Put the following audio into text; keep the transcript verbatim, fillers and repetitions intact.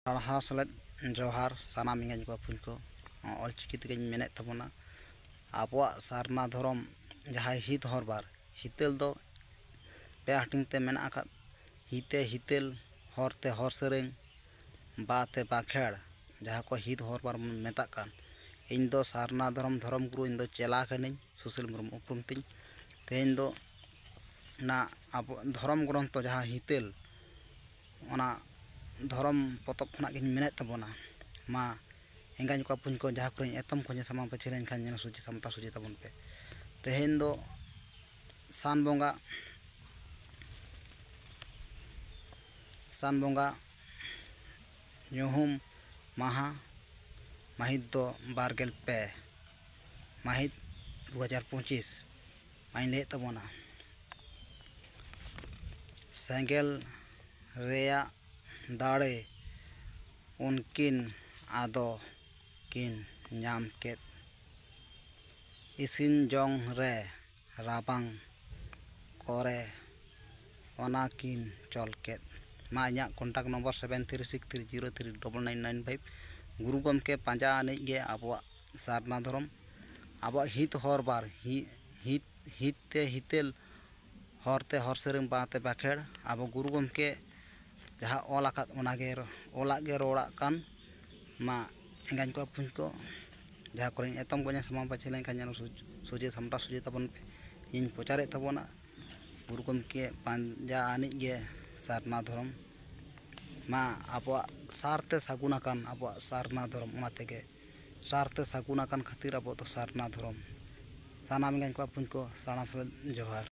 ᱥᱟᱨᱦᱟᱣ ᱥᱮᱞᱮᱫ ᱡᱚᱦᱟᱨ ᱥᱟᱱᱟᱢ ᱮᱸᱜᱟᱧ ᱠᱚ ᱟᱹᱯᱩᱧ ᱠᱚ᱾ ᱚᱞᱪᱤᱠᱤ ᱛᱮᱜᱮᱧ ᱢᱮᱱᱮᱫ ᱛᱟᱵᱚᱱᱟ, ᱟᱵᱚᱣᱟᱜ ᱥᱟᱨᱱᱟ ᱫᱷᱚᱨᱚᱢ ᱡᱟᱦᱟᱸᱭ ᱦᱤᱛ ᱦᱚᱨᱵᱟᱨ, ᱦᱤᱛᱟᱹᱞ ᱫᱚ ᱯᱮ ᱦᱟᱹᱴᱤᱧ ᱛᱮ ᱢᱮᱱᱟᱜ ᱟᱠᱟᱫ, ᱦᱤᱛᱮ ᱦᱤᱛᱟᱹᱞ, ᱦᱚᱨ ᱛᱮ ᱦᱚᱨ ᱥᱮᱨᱮᱧ, ᱵᱟ ᱛᱮ ᱵᱟᱠᱷᱮᱲ, ᱡᱟᱦᱟᱸ ᱠᱚ ᱦᱤᱛ ᱦᱚᱨᱵᱟᱨ ᱵᱚᱱ ᱢᱮᱛᱟᱜ ᱠᱟᱱ᱾ ᱤᱧ ᱫᱚ ᱥᱟᱨᱱᱟ ᱫᱷᱚᱨᱚᱢ, ᱫᱷᱚᱨᱚᱢ ᱜᱩᱨᱩ, ᱤᱧ ᱫᱚ ᱪᱮᱞᱟ ᱠᱟᱹᱱᱟᱹᱧ, ᱥᱩᱥᱤᱞ ᱢᱩᱨᱢᱩ ᱩᱯᱨᱩᱢ ᱛᱤᱧ᱾ ᱛᱮᱦᱮᱧ ᱫᱚ ᱚᱱᱟ ᱟᱵᱚ ᱫᱷᱚᱨᱚᱢ ᱜᱨᱚᱱᱛᱷᱚ ᱡᱟᱦᱟᱸ ᱦᱤᱛᱟᱹᱞ, ᱚᱱᱟ ᱫᱷᱚᱨᱚᱢ ᱯᱚᱛᱚᱵ ᱠᱷᱚᱱᱟᱜ ᱜᱤᱧ ᱢᱮᱱᱮᱫ ᱛᱟᱵᱚᱱᱟ᱾ ᱢᱟ ᱮᱸᱜᱟᱧ ᱠᱚ ᱟᱹᱯᱩᱧ ᱠᱚ, ᱡᱟᱦᱟᱸ ᱠᱚᱨᱮᱧ ᱮᱛᱚᱢ ᱠᱚᱧᱮ ᱥᱟᱢᱟᱝ ᱯᱟᱹᱪᱷᱤ ᱞᱮᱱᱠᱷᱟᱱ ᱧᱮᱞ ᱥᱚᱡᱷᱮ ᱥᱟᱢᱴᱟᱣ ᱥᱚᱡᱷᱮ ᱛᱟᱵᱚᱱ ᱯᱮ᱾ ᱛᱮᱦᱮᱧ ᱫᱚ ᱥᱟᱱ ᱵᱚᱸᱜᱟ, ᱥᱟᱱ ᱵᱚᱸᱜᱟ ᱧᱩᱦᱩᱢ ᱢᱟᱦᱟ, ᱢᱟᱹᱦᱤᱛ ᱫᱚ ᱵᱟᱨ ᱜᱮᱞ ᱯᱮ ᱢᱟᱹᱦᱤᱛ ᱫᱩ ᱦᱟᱡᱟᱨ ᱯᱚᱸᱪᱤᱥ᱾ ᱢᱟᱧ ᱞᱟᱹᱭᱮᱫ ᱛᱟᱵᱚᱱᱟ, ᱥᱮᱸᱜᱮᱞ ᱨᱮᱭᱟᱜ ᱫᱟᱲᱮ ᱩᱱᱠᱤᱱ ᱟᱫᱚ ᱠᱤᱱ ᱧᱟᱢ ᱠᱮᱫ, ᱤᱥᱤᱱ ᱡᱚᱝ ᱨᱮ ᱨᱟᱵᱟᱝ ᱠᱚᱨᱮ ᱚᱱᱟ ᱠᱤᱱ ᱪᱚᱞ ᱠᱮᱫ᱾ ᱢᱟ ᱤᱧᱟᱹᱜ contact number seven three six three zero three double nine nine five᱾ ᱜᱩᱨᱩ ᱜᱚᱢᱠᱮ ᱯᱟᱸᱡᱟ ᱟᱹᱱᱤᱡ ᱜᱮ ᱟᱵᱚᱣᱟᱜ ᱥᱟᱨᱱᱟ ᱫᱷᱚᱨᱚᱢ᱾ ᱟᱵᱚᱣᱟᱜ ᱦᱤᱛ ᱦᱚᱨ ᱵᱟᱨ, ᱦᱤ-, ᱦᱤᱛ, ᱦᱤᱛ ᱛᱮ ᱦᱤᱛᱟᱹᱞ, ᱦᱚᱨ ᱛᱮ ᱦᱚᱨ ᱥᱮᱨᱮᱧ, ᱵᱟ ᱛᱮ ᱵᱟᱠᱷᱮᱲ᱾ ᱟᱵᱚ ᱜᱩᱨᱩ ᱜᱚᱢᱠᱮ ᱡᱟᱦᱟᱸ ᱚᱞ ᱟᱠᱟᱫ, ᱚᱱᱟᱜᱮ ᱨᱚ-, ᱚᱞᱟᱜ ᱜᱮ ᱨᱚᱲᱟᱜ ᱠᱟᱱ᱾ ᱢᱟ ᱮᱸᱜᱟᱧ ᱠᱚ ᱟᱹᱯᱩᱧ ᱠᱚ, ᱡᱟᱦᱟᱸ ᱠᱚᱨᱮᱧ ᱮᱛᱚᱢ ᱠᱚᱧᱮ ᱥᱟᱢᱟᱝ ᱯᱟᱹᱪᱷᱤ ᱞᱮᱱᱠᱷᱟᱱ ᱧᱮᱞ ᱥᱚᱡ-, ᱥᱚᱡᱷᱮ ᱥᱟᱢᱴᱟᱣ ᱥᱚᱡᱷᱮ ᱛᱟᱵᱚᱱ ᱯᱮ᱾ ᱤᱧ ᱯᱨᱚᱪᱟᱨᱮᱫ ᱛᱟᱵᱚᱱᱟ ᱜᱩᱨᱩ ᱜᱚᱢᱠᱮ ᱯᱟᱸᱡᱟ ᱟᱹᱱᱤᱡ ᱜᱮ ᱥᱟᱨᱱᱟ ᱫᱷᱚᱨᱚᱢ᱾ ᱢᱟ ᱟᱵᱚᱣᱟᱜ ᱥᱟᱨ ᱛᱮ ᱥᱟᱹᱜᱩᱱ ᱟᱠᱟᱱ ᱟᱵᱚᱣᱟᱜ ᱥᱟᱨᱱᱟ ᱫᱷᱚᱨᱚᱢ, ᱚᱱᱟ ᱛᱮᱜᱮ ᱥᱟᱨ ᱛᱮ ᱥᱟᱹᱜᱩᱱ ᱟᱠᱟᱱ ᱠᱷᱟᱹᱛᱤᱨ ᱟᱵᱚ ᱫᱚ ᱥᱟᱨᱱᱟ ᱫᱷᱚᱨᱚᱢ᱾ ᱥᱟᱱᱟᱢ ᱮᱸᱜᱟᱧ ᱠᱚ ᱟᱹᱯᱩᱧ ᱠᱚ ᱥᱟᱨᱱᱟ ᱥᱮᱞᱮᱫ ᱡᱚᱦᱟᱨ᱾